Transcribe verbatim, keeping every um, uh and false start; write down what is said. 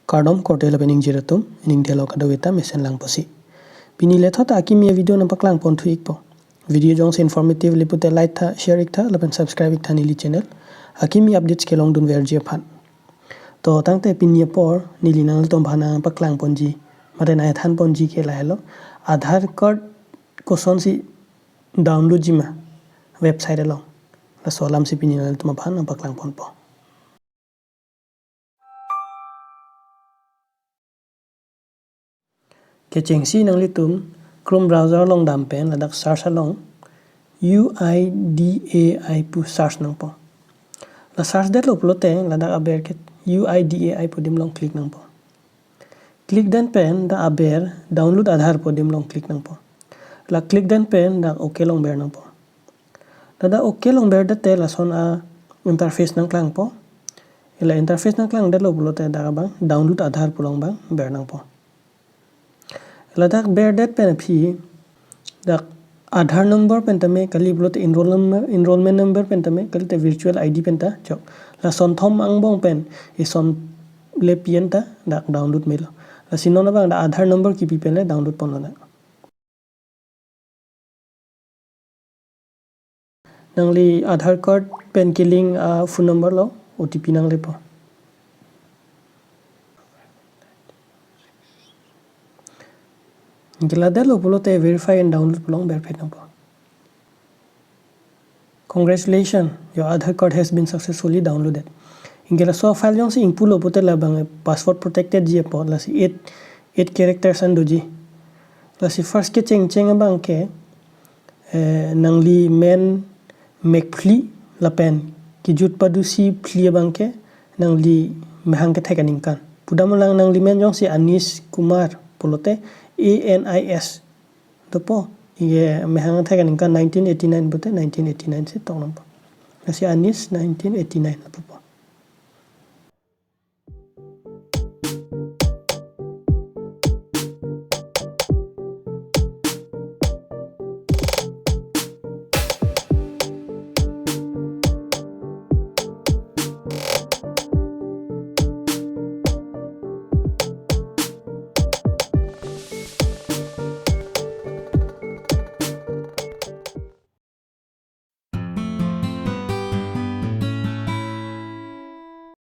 Kardom korte lapen ingjir atum, ining thelo kadokave ta mesen lang pusi. Pini lethot akimi video nangpaklang pon thu ikpo. Video jongsi informative le pute like tha, share ik tha, lapen subscribe ik tha neli channel. Akimi updates kelong dunverji aphan. To tangte pini apor, neli nanglitum aphan nangpaklang ponji, mate nangthan ponji ke lahelo. Aadhaar card kosonsi download ji ma website along. Laso alamsi pini nanglitum aphan nangpaklang ponpo. Kechengsi nanglitum Chrome browser along dam pen ladak search along U I D A I pu search nangpo. La search detlo pulote ladak aber ke U I D A I pu adim along click nangpo. Click den pen dak aber download Aadhaar pu adim along click nangpo. La click den pen dak okay along ber nangpo. Ladak okay along ber dette lason a interface nangklangpo. La interface nangklang detlo pulote dak abang download Aadhaar pu along abang ber nangpo. Ladak ber det pen aphi dak Aadhaar number pen tame kali pulote enroll number, enrollment number pen tame kalite virtual I D pen ta chok. Lason thom angbong pen ison le pi an ta dak download melo. Lasi non abang dak Aadhaar number kipi pen le download ponlo dak. Nangli Aadhaar card pen kelink a phone number along O T P nanglepo. Anke la detlo pulote verify and download pu along berphet nangpo. Congratulations, your Aadhaar card has been successfully downloaded. Anke laso file jongsi ingpulo pulote labang password protected ji apot, lasi eight, eight characters an doji. Lasi first kechengcheng abang ke, eh, nangli men mek phli lapen kejut padusi phli abang ke nangli mehang kethek aningkan. Pudam lang nangli men jongsi Anish Kumar pulote A N I S dopo. Anke mehang kethek aningkan nineteen eighty-nine pulote nineteen eighty-nine si tok nangpo. Lasi Anish nineteen eighty-nine dopo.